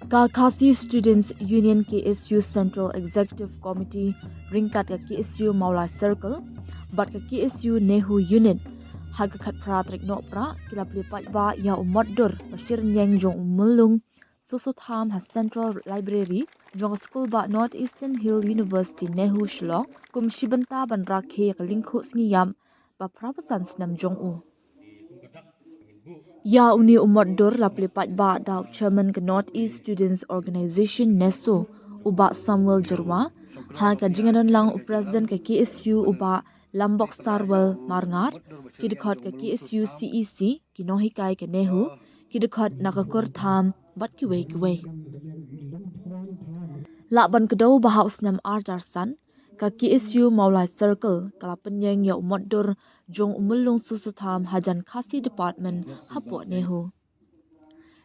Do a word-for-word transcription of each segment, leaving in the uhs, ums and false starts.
Ka Khasi Students Union K S U Central Executive Committee ryngkat ka K S U Mawlai Circle bad ka K S U NEHU Unit ha ka khatphra tarik Nohprah ki la plie paidbah ïa u motdur ba shyrñieng jong u Myllung Soso Tham ha Central Library jong ka skul bah North Eastern Hill University NEHU Shillong kum shi bynta ban rakhe ïa ka lyngkhuh sngi ïap ba phra phew san snem jong u. Ïa une u motdur la plie paidbah da u chairman ka North East Students Organisation NESO u bah Samuel Jyrwa, ha ka jingïadon lang u president ka K S U u bah Lambok Starwell Marngar, ki dkhot ka K S U C E C, ki nonghikai ka NEHU, ki dkhot na ka kur tham bad kiwei kiwei. Lah ban kdew ba ha u snem ar hajar san, ka K S U Mawlai Circle ka la pynïeng ïa u motdur jong u Myllung Soso Tham hajan Khasi Department hapoh NEHU.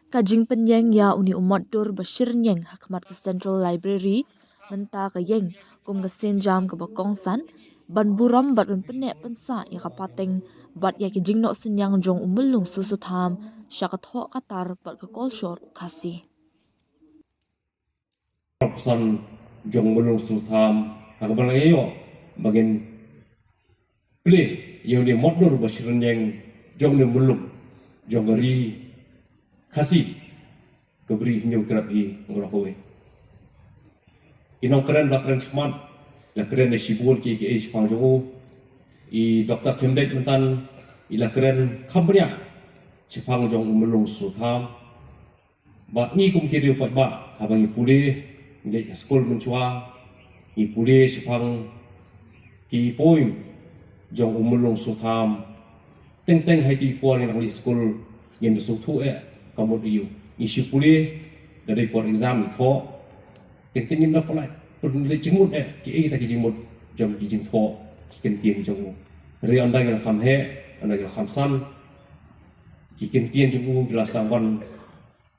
Ka jingpynïeng ïa une u motdur ba shyrñieng ha khmat ka Central Library mynta ka ïeng kum ka sienjam kaba kongsan ban burom bad ban pynneh pynsah ïa ka pateng bad ïa ki jingnoh synñiang jong u Myllung Soso Tham sha ka thoh ka tar bad ka kolshor u Khasi. Phew san jong u Myllung Soso Tham ha kaba la ïoh ba ngin plie ïa une u motdur ba shyrñieng jong une u Myllung jong ka ri Khasi, ka bri Hynñiewtrep hi ngan ong kawei. I nongkren ba kren shakhmat, la kren ïa shibun ki, ki ei shaphang jong u. I Doktor Khymdeit mynta i la kren kham bniah shaphang jong u Myllung Soso Tham. Bad ngi kum ki riew paidbah, haba ngi pule, ngi leit ha skul mynshuwa, ngi pule shaphang ki poem jong u Myllung Soso Tham. Teng teng ha ki por ngi dang leit skul, ngim da sngewthuh eh ka mut aïu. Ngi shu pule, da dei por exam ngi thoh. Teng teng ngim da pynlait, pynlait jingmut eh, kiei kita ki jingmut jong ki jingthoh ki kyntien jong u. Hynrei ynda ngi la kham heh, ynda ngi la kham san, ki kyntien jong u ki la sa wan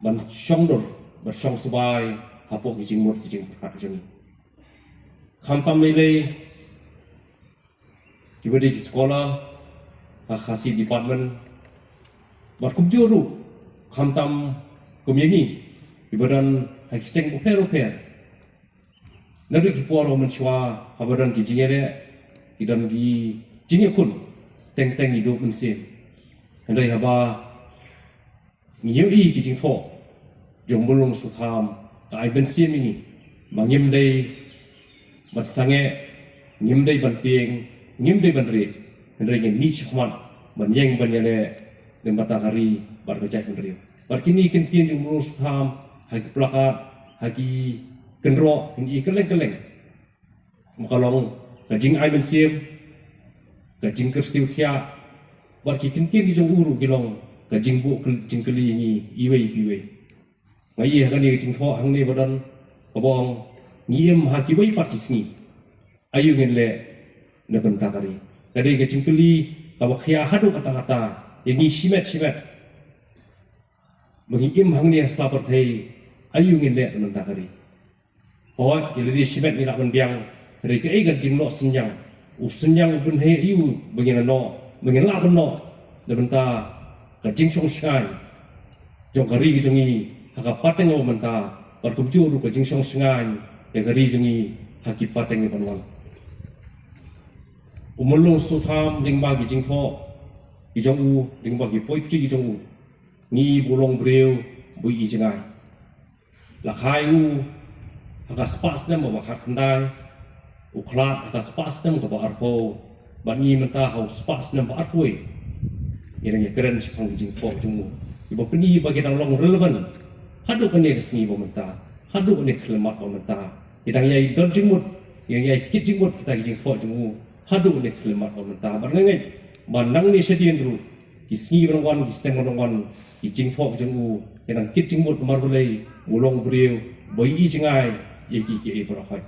ban shong dur, ban shong subai hapoh ki jingmut ki jingpyrkhat jong ngi. Khamtam lei lei kiba dei ki scholar ha Khasi Department, bad kumjuh ruh khamtam kum ïa ngi kiba don ha ki seng bapher bapher. Naduh ki por mynshuwa haba don ki jingïaleh, ki don ki jingïakhun, teng teng ngi duh mynsiem. Hynrei haba ngi ïohi ki jingthoh jong u Myllung Soso Tham, ka ai mynsiem ïa ngi ba ngim dei ban sangeh, ngim dei ban tieng, ngim dei ban rieh, hynrei ngin mih shakhmat ban ïeng ban ïaleh na ka bynta ka ri bad ka jaitbynriew. Bad kine ki kyntien jong u Myllung Soso Tham ha ki plakat, ha ki kynroh, ngin i kylleng kylleng. Ma ka long ka jingai mynsiem, ka jingkyrsiew thiah, bad ki kyntien ki jong u ruh ki long ka jingbuh kyl-, jingkylli ïa ngi iwei pa iwei. Nga ïohi ha kane ka jingthoh hangne ba don kaba ong, ngi im ha kiwei pat ki sngi, aïu ngin leh na ka bynta ka ri. Ka dei ka jingkylli kaba khia haduh katta katta ïa ngi shimet shimet. Ba ngi im hangne ha sla pyrthei, aïu ngin leh na ka bynta ka ri. Hooid, ïa lade shimet ngi lah ban biang, hynrei kaei ka jingnoh synñiang, u synñiang u pynheh aïu ba ngin lah noh, ba ngin lah ban noh na ka bynta ka jingshong shngaiñ jong ka ri ka jong ngi ha ka pateng ba mynta, bad kumjuh ruh ka jingshong shngaiñ ïa ka ri jong ngi ha ki pateng ban wan. U Myllung Soso Tham lyngba ki jingthoh ki jong u, lyngba ki poetry ki jong u, ngi buh long briew ba i jngai. La khai u ha ka spah snem ba khatkhyndai, u khlad ha ka spah snem kaba arphew, bad ngi mynta ha u spah snem ba arphew wei. Ngi dang ïakren shaphang ki jingthoh jong u, kiba pyni ba ki dang long relevant haduh kane ka sngi ba mynta, haduh kane ka khyllipmat ba mynta. Ki dang ïai don jingmut, ki dang ïai kit jingmut kita ki jingthoh jong u haduh kane ka khyllipmat ba mynta. Bad nga ngeit ba nangne shadien ruh, ki sngi ban wan, ki snem ban wan, ki jingthoh jong u ki nang kit jingmut, namar balei, u long briew ba i jngai ïa ki, ki ei baroh.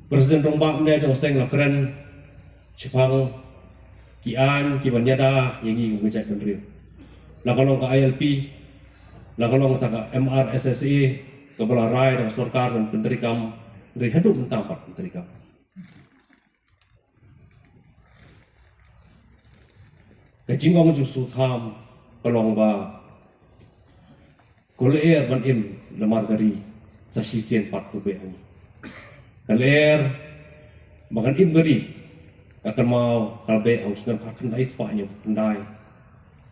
President Rangbah mynne jong ka seng la kren shaphang ki aiñ kiban ïada ïa ngi kum ka jaitbynriew. La ka long ka I L P, la ka long kata ka M R S S A, kaba la rai da ka sorkar ban pyntreikam, hynrei haduh mynta ym pat pyntreikam. Ka jingong jong u Soso Tham ka long ba Ko lyer ban im namar ka ri sa shisien pat ka beh ha ngi. Ka lyer ba ngan im ka ri ka kynmaw ka beh ha u snem khatkhyndai spah hynñiew khyndai,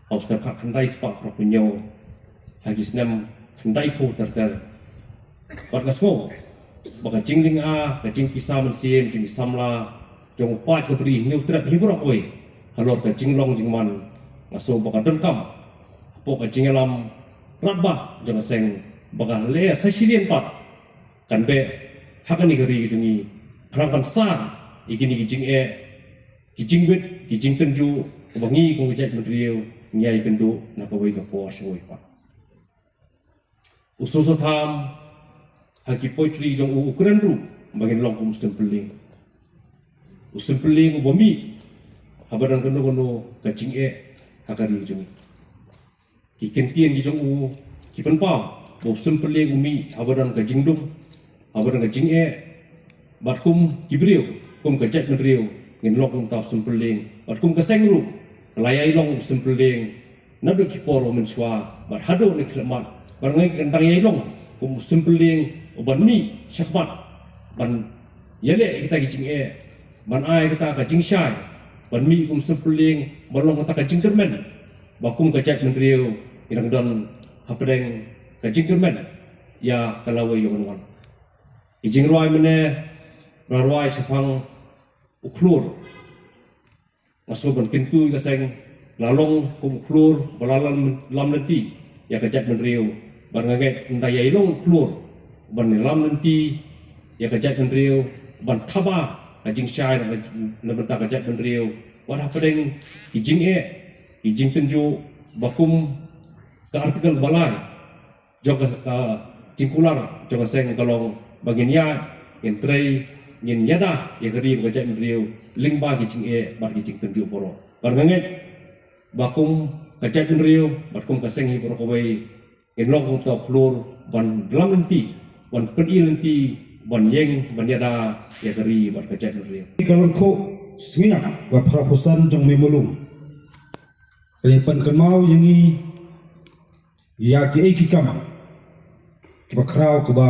ha u snem khatkhyndai spah phra phew hynñiew, ha ki snem khyndai phew ter ter. Bad nga sngew ba ka jinglynga, ka jingpisa mynsiem jong ki samla jong u paid ka bri Hynñiewtrep hi baroh kawei halor ka jinglong jingman, nga sngew ba ka donkam hapoh ka jingïalam radbah jong ka seng ba ka lyer sa shisien pat kan beh ha kane ka ri ka jong ngi, khnang ban sah ïa kine ki jingeh, ki jingbit, ki jingtynjuh ba ngi kum ka jaitbynriew ngi ïakynduh na kawei ka por sha kawei pat. U Soso Tham ha ki poetry jong u u kren ruh ba ngin long kum u Sympylleng. U Sympylleng uba mih haba don kano kano ka jingeh ha ka ri jong ngi. Ki kyntien ki jong u ki pynpaw ba u Sympylleng u mih haba don ka jingdum, haba don ka jingeh. Bad kum ki briew, kum ka jaitbynriew, ngin long kum uta u Sympylleng. Bad kum ka seng ruh ka la ïai long u Sympylleng naduh ki por ba mynshuwa bad haduh ne khlem mat. Bad ngi kan dang ïai long kum u Sympylleng uban mih shakhmat ban ïaleh ïa kita ki jingeh, ban ai kata ka jingshai, ban mih kum u Sympylleng ban long kata ka jingkyrmen ba kum ka jaitbynriew ngi dang don hapdeng ka jingkyrmen ïa ka lawei ïa ka wan. Ki jingrwai mynne, ba la rwai shaphang u khlur. Nga sngew ban kyntu ïa ka seng, la long kum u khlur ba la lam, lam lynti ïa ka jaitbynriew. Bad nga ngeit ynda ïai long u khlur ban lam lynti ïa ka jaitbynriew, ban thaba ka jingshai na, na bynta ka jaitbynriew wat hapdeng ki jingeh, ki jingtynjuh ba kum ka article ba lai jong ka, ka jingkular jong ka seng ka long ba ngin ïaid, ngin trei, ngin ïada ïa ka ri bad ka jaitbynriew lyngba ki jingeh bad ki jingtynjuh baroh. Bad nga ngeit ba kum ka jaitbynriew bad kum ka seng hi baroh kawei ngin long kum uta u khlur ban lam lynti, ban pyni lynti, ban ïeng, ban ïada ïa ka ri bad ka jaitbynriew. Ka lyngkhuh sniang ba phra phew san jong Mei Mulung ka ïa pynkynmaw ïa ngi ïa kiei ki kam kiba khraw kiba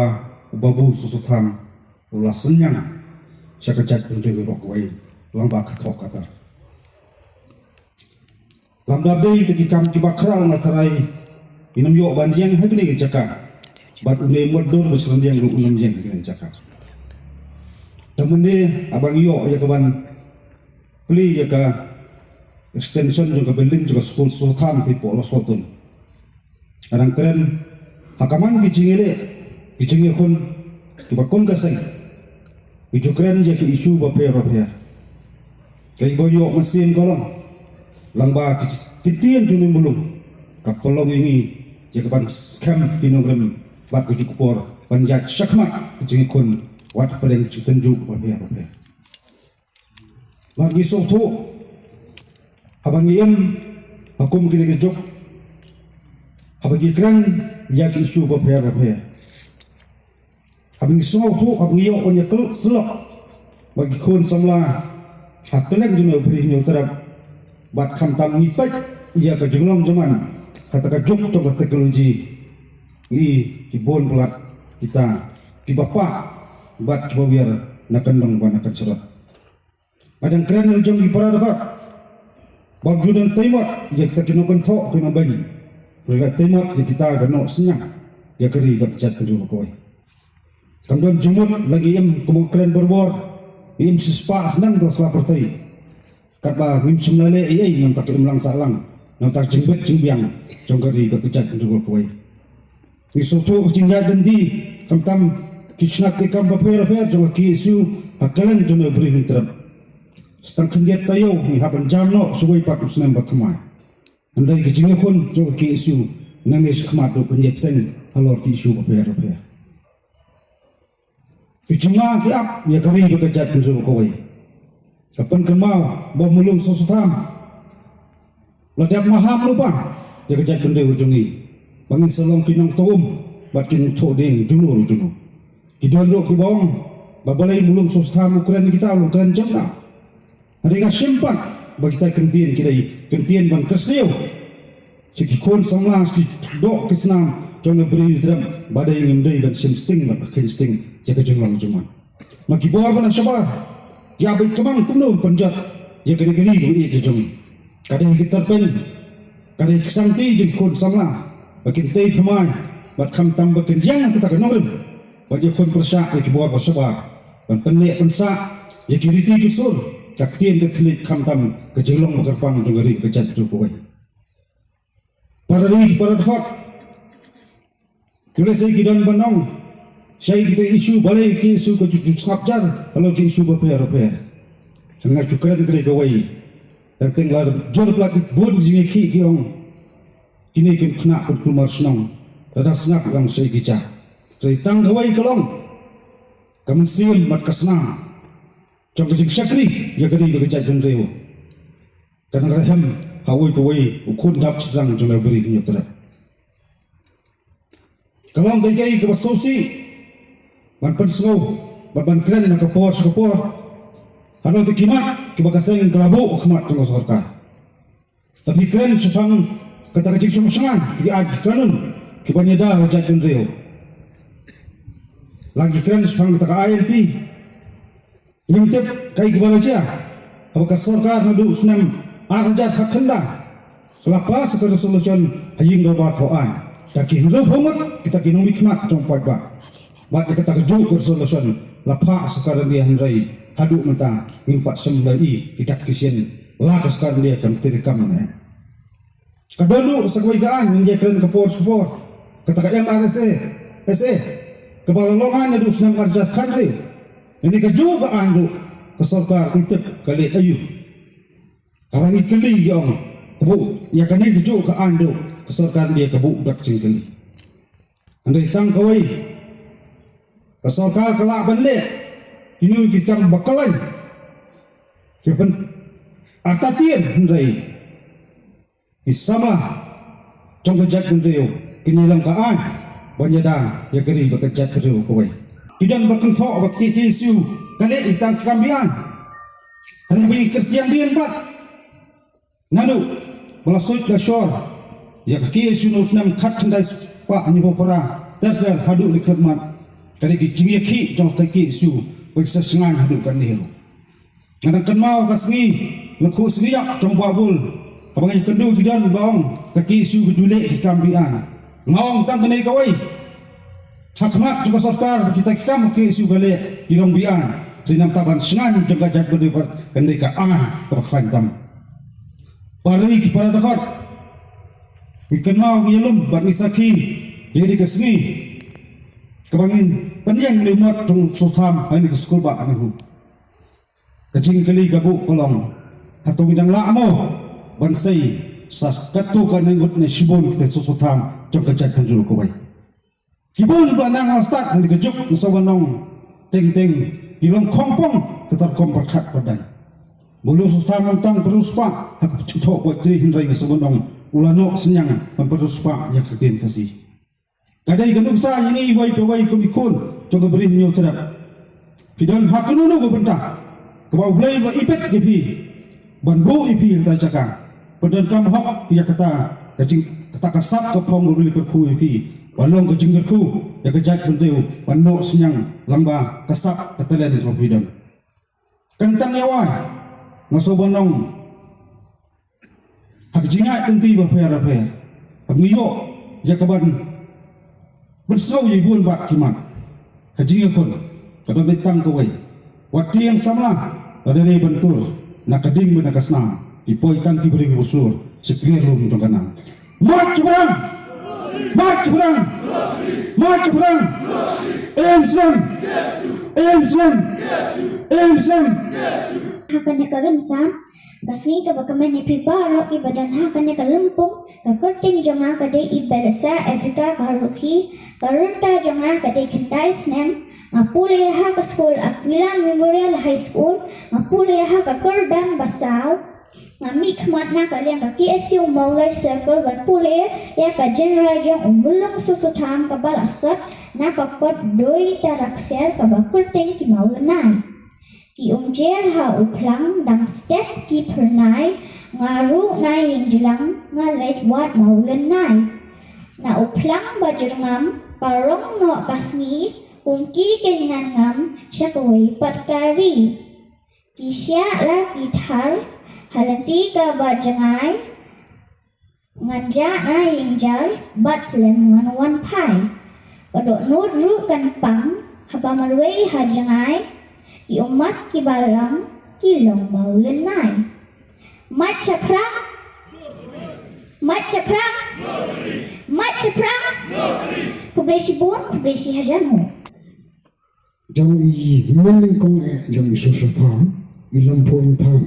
u Babu Soso Tham u la synñiang sha ka jaitbynriew baroh kawei lyngba ka thok ka tar. Lymda dei ki kam kiba khraw nga tharai ngin ym ïoh ban ïeng ha kane ka jaka bad une u mutdur ba shu ïeng ruh un ym ïeng ha kane ka jaka. Te mynne haba ngi ïoh ïa ka ban plie ïa ka extension jong ka building jong ka skul Soso Tham hapoh Lawsohtun. Nga dang kren ha ka man ki jingïaleh, ki jingïakhun kiba kum ka seng ngi ju kren ïa ki issue bapher bapher. Kaei ba ïoh mynsiem ka long lyngba ki, ki ktien jong u Mei Mulung ka pynlong ïa ngi ïa ka ban skhem ki nongrim bad ka juh ka por ban ïaid shakhmat ki jingïakhun wat hapdeng ki jingtynjuh bapher bapher. Bad ngi sngewthuh haba ngi im ha kum kine ki juk, haba ngi kren ïa ki issue bapher bapher, haba ngi sngewthuh, haba ngi ïoh ban ïa kylli syllok bad ki khun samla ha kylleng jong u Bri Hynñiewtrep bad khamtam ngi peit ïa ka jinglong jingman ha kata ka juk jong ka technology, ngi ki bun palat kita kiba pah bad kiba wiar na kyndong bad na kynsyrok. Nga dang kren na la jong ki para dkhot bym ju dang tei mot ïa kita ki nongkynthoh ki nongbeiñ, hynrei la tei mot ïa kita ba noh synñiang ïa ka ri bad ka jaitbynriew baroh kawei. Kam don jingmut lada ngi im, kumba nga kren barabor, ngi im shispah snem da ka sla pyrthei, katba ngim shym la leh ei ei na ka bynta ka imlang sahlang, na ka bynta ka jingbit jingbiang jong ka ri bad ka jaitbynriew baroh kawei. Ngi sngewthuh ka jingïaid lynti khamtam ki shnat ki kam bapher bapher jong ka K S U ha kylleng jong u Bri Hynñiewtrep. Sa tang khyndiat taïew ngi hap ban jam noh shuwei pat u snem ba thymmai. Hynrei ka jingïakhun jong ka K S U nangne shakhmat ruh kan ïai bteng halor ki issue bapher bapher. Ki jingma ki ap ïa ka ri bad ka jaitbynriew kawei. Ka pynkynmaw ba u Mulung Soso Tham la dep maham lypa ïa ka jaitbynriew jong ngi ba ngin sa long ki nongthoh um bad ki nongthoh dieng jong u jong u. Ki don ruh kiba ong ba balei u Mulung Soso Tham u kren kita, u long kren jong na. Hynrei nga shem pat ba kita ki kyntien ki dei kyntien ban kyrsiew sha ki khun samla, sha ki doh ki snam, jong ka Bri Hynñiewtrep, ba dei ngim dei ban shim sting bad ba kheiñ sting ïa ka jinglong jong man. Ma ki bor ba na shabar ki ap beit ka mang kumno ban pynjot ïa kane ka ri kaba ïeit ka jong ngi. Ka dei ka tyrpeng, ka dei ka sangti jong ki khun samla ba kin tei thymmai bad khamtam ba kin ïeng ha kata ka nongrim ban ïakhun pyrshah ïa ki bor ba shabar, ban pynleh pynsah ïa ki riti ki sur, ka ktien ka thylliej khamtam ka jinglong ba kyrpang jong ka ri ka jaitbynriew kawei. Para ri para dkhot, to lehse ki don ban ong shai kita ki issue, balei ki issue ka ju ju sngap jar halor ki issue bapher bapher. Nga ju kren kane kawei, tang teng la jur palat bun jingïakhih ki ong kine kin khynnah pynkulmar shnong, lada sngap ki ong shai ki jar. Hynrei tang kawei ka long ka mynsiem bad ka snam jong ka jingshakri ïa ka ri bad ka jaitbynriew ka nang rhem ha uwei pa uwei u khun dap shynrang jong ka Bri Hynñiewtrep. Ka long kaei kaei kaba sngewsih ban pynsngew bad ban kren na ka por sha ka por. Haduh te ki mat kiba ka seng ka la buh ha khmat jong ka sorkar. Te phi kren shaphang kata ka jingshong shngaiñ ki ai ki kanun kiban ïada ha ka jaitbynriew. La ki kren shaphang kata ka I L P. Ngim tip kaei kaba la jia haba ka sorkar naduh u snem ar hajar khatkhyndai ka la pass ka resolution ha ïing dorbar thaw aiñ. Da ki hynriew phew ngut kita ki nongmihkhmat jong paidbah. Bad ïa kata kajuh ka resolution la phah sorkar India, hynrei haduh mynta ngim pat shym la ïohi ki dak ki shin, la ka sorkar India kam treikam ne. Ka don ruh sa kawei ka aiñ ngi ïakren ka por sha ka por, kata ka M R S A, S A, kaba la long aiñ naduh u snem ar hajar khathynriew. Ïa kane kajuh ka aiñ ruh ka sorkar ngim tip ka leh aïu. Haba ngi kylli ki ong ka buh ïa kane kajuh ka aiñ ruh ka sorkar India ka buh dak jingkylli. Hynrei tang kawei ka sorkar ka lah ban leh kino ki kam ba kyllaiñ, ki pyn artatien, hynrei ki samla jong ka jaitbynriew kin ïalong ka aiñ ban ïada ïa ka ri bad ka jaitbynriew kawei. Ki don ba kynthoh ba ki K S U ka leh ïa ki tang ki kam biang. Hynrei ba ngi kyrtiang dien bad naduh ba la suid la shor ïa ka K S U na u snem khatkhyndai spah hynñiewphew phra ter ter haduh ne khlem mat, ka dei ki jingïakhih jong ka K S U ba ki sa shngaiñ haduh katne ruh. Nga dang kynmaw ka sngi Lyngkhuh Sngi Ïap jong Bah Bull, haba nga ïakynduh ki don ba ong ka K S U ka ju leh ki kam biang. Nga ong tang kane kawei, ha khmat jong ka sorkar ba kita ki kam ka K S U ka leh ki long biang. Te namar ban shngaiñ jong ka jaitbynriew bad kane ka aiñ kaba khlaiñ tam. Para ri ki para dkhot, ngi kynmaw ngi ïalum bad ngi sakhi ïa kane ka sngi kaba ngin pynïeng ne u mot jong u Sotham ha kane ka skul ba kane hu. Ka jingkylli ka buh ka long, hato ngi dang lah mo ban sei sa katto katne ngut ne shibun kita ki Sotham jong ka jaitbynriew kawei? Ki bun ba nang la stad ha kane ka juk, nga sngewbha ban ong, teng teng ki long khongpong kata ka rukom pyrkhat pyrdain. Mulu Sotham ong tang pynriewspah ha ka jingthoh poetry, hynrei nga sngewbha ban ong u la noh synñiang ban pynriewspah ïa ka ktien Khasi. Ka dei ka nuksa ïa ngi iwei pa iwei kum ki khun jong ka Bri Hynñiewtrep. Phi don ha kano kano ka bynta kaba U Blei u la ibit ïa phi ban buh ïa phi ha kata ka jaka, pyndonkam hok ïa kata ka jing, kata ka sap ka phong ba U Blei u la kyrkhu ïa phi ban long ka jingkyrkhu ïa ka jaitbynriew, ban noh synñiang lyngba ka sap ka talent kaba phi don. Kan tang ïa wai, nga sngewbha ban ong, ha ka jingïaid lynti bapher bapher, haba ngi ïoh ïa ka ban pynsngew ïa bun bad ki mat, ka jingïakhun ka don beit tang kawei. Wat tieng samla, lada dei ban tur na ka ding bad na ka snam, ki poi tang ki briew kiba shlur sha ki riat lum jong ka nam. March shaphrang! March shaphrang! March shaphrang! Im slem! Im slem! Im slem! Ha kane ka rynsan, ka sngi kaba kmen ïa phi baroh kiba don ha kane ka lympung, ka kyrteng jong nga ka dei i Balesa Evika Kharlukhi, ka rynta jong nga ka dei khyndai snem, nga pule ha ka skul Aquila Memorial High School, nga pule ha ka kyrdan ba saw, nga mihkhmat na ka liang ka K S U Mawlai Circle ban pule ïa ka genre jong u Myllung Sosotham kaba la sot na ka kot Doi Taraksiar kaba kyrteng Ki Mawlynnai. Ki umjer ha u phlang dang step ki phyrnai, nga ruh na ïing jlang nga leit wad Mawlynnai. Na u phlang ba jyrngam ka rong noh ka sngi, kum ki kyngan ngam sha kawei pat ka ri. Ki shiah la ki thar ha lynti kaba jngai, ngan jah na ïing jar bad slem ngan wan phai. Ka dohnud ruh kan pang haba marwei ha jngai, ki ummat ki balang ki long mawlynnai. Mat shaphrang, mat shaphrang, mat shaphrang. Khublei shibun, khublei shihajar nguh. Jong i hynmen nyngkong eh jong i Soso Tham, i Lymphoiñ Tham.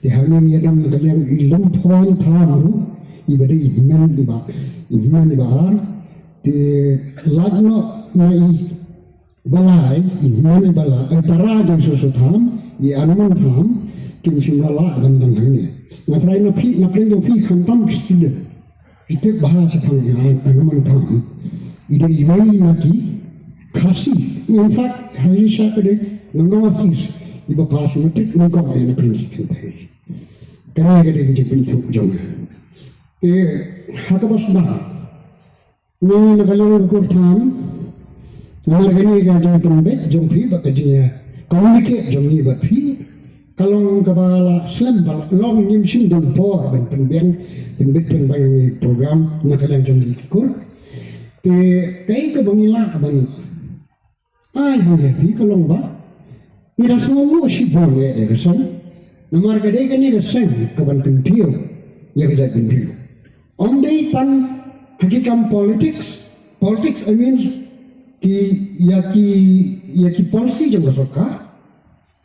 Te hangne ïa dang na ka liang i Lymphoiñ Tham ruh, i ba dei i hynmen i ba, i hynmen i ba ar. Te lait noh na i ba lai, i hynmen i ba lai, i para jong i Soso Tham, i Anmon Tham, kim shym la lah ban dang hangne. Nga trai na phi, na pdeng jong phi khamtam ki student. Ki tip bha shaphang i Anmon Tham. I dei iwei na ki Khasi. In fact, ha i sha ka dei na North East, i ba pass matric nyngkong eh na pdeng ki kynthei. Kane ka dei ka jingpynthuh jong nga. Te ha kaba sdang, ngi na ka liang ka kur Tham, namar kane ka jingpynbeit jong phi bad ka jingïa communicate jong ngi bad phi, ka long kaba la slem ba long ngim shym don por ban pynbiang, pynbeit pynbiang ïa i program na ka liang jong ngi ki kur. Te kaei kaba ngi lah ban ai hangne phi ka long ba ngi da sngewnguh shibun ïa ka seng. Namar ka dei kane ka seng kaban kyntiew ïa ka jaitbynriew. Ym dei tang ha ki kam politics, politics I mean ki, ïa ki, ïa ki policy jong ka sorkar.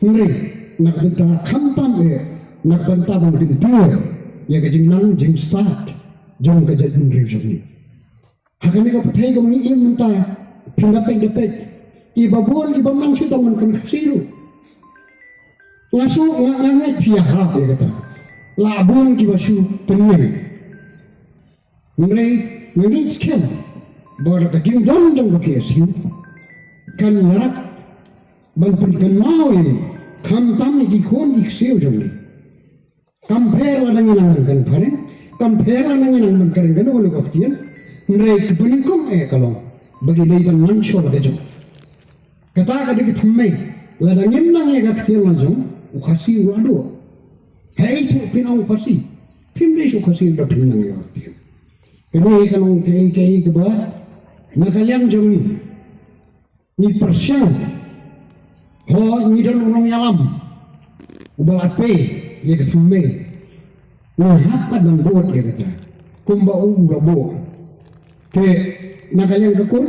Hynrei na ka bynta khamtam eh na ka bynta ban kyntiew ïa ka jingnang jingstad jong ka jaitbynriew jong ngi. Ha kane ka pyrthei kaba ngi im mynta, phin da peit da peit, i ba bun ki bym nang shitom man ka Khasi ruh. Nga shu, nga, nga ngeit phi ïahap ïa kata. La bun ki ba shu pynmih. Hynrei nga ngeit skhem ba da ka jingdon jong ka K S U kan ïarap ban pynkynmaw ïa ngi, khamtam ïa ki khun ki ksiew jong ngi. Kam pher lada ngi nang ban kren phareng, kam pher lada ngi nang ban kren kano kano ka ktien, hynrei ka banyngkong eh ka long ba ki dei ban mynsiem la ka jong. Kata ka dei ka thymmei, lada ngim nang ïa ka ktien la jong, u Khasi u la duh. Hei tu phin ong u Khasi, phim dei shu Khasi da phin nang ïa ka ktien. Kane ka long kaei kaei kaba na ka liang jong ngi. Ngi pyrshang. Ho, ngi don u nongïalam uba la pei ïa ka thymmei. Ngi hap ban bud ïa kata kumba u la bud. Te na ka liang ka kur,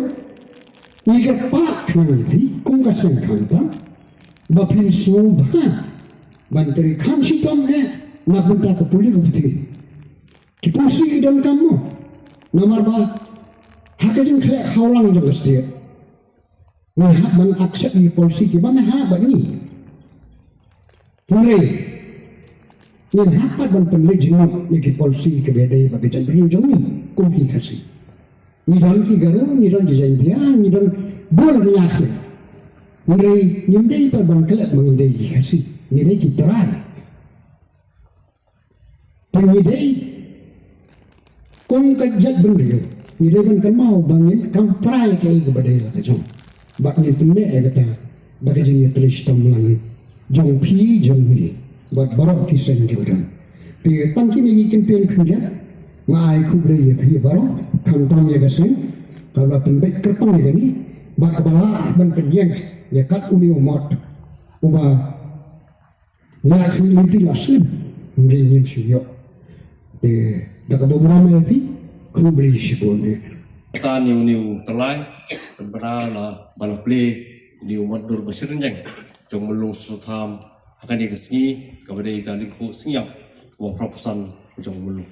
ngi kyrpad khnang ïa phi kum ka seng khamtam ba phin sngewbha ban trei kham shitom eh na ka bynta ka pule ka puthi. Ki pule ki donkam mo, namar ba ha ka jingkhleh khawlang jong ka state. Ngi hap ban accept ïa ki policy kiba me hap ban ngi. Hynrei ngin hap pat ban pynleit jingmut ïa ki policy kiba dei bad ka jaitbynriew jong ngi kum ki Khasi. Ngi don ki Garo, ngi don ki Jaintia, ngi don bun ki ñiah. Hynrei ngim dei pat ban klet ba ngi dei ki Khasi, ngi dei ki trai. Te ngi dei kum ka jaitbynriew, ngi dei ban kynmaw ba ngin kam trai kaei kaba dei la ka jong. Bad ngin pynneh ïa kata da ka jingïatrei shitom lang jong phi jong ngi bad baroh ki seng kiba don. Te tang kine ki kyntien khyndiat, nga ai khublei ïa phi baroh, khamtam ïa ka seng kaba la pynbeit kyrpang ïa kane bad kaba lah ban pynïeng ïa kat une u mot uba Nga kynmaw ïa phi la slim, hynrei ngim shu ïoh. Te da kaba burom ïa phi, khublei shibun eh. Kata une u, une u tyllai, kynmaw la ba la plie une u mot dur ba shyrngiang jong Myllung Soso Tham ha kane ka sngi kaba dei ka lyngkhuh sngi ïap kaba phra phew san jong Myllung.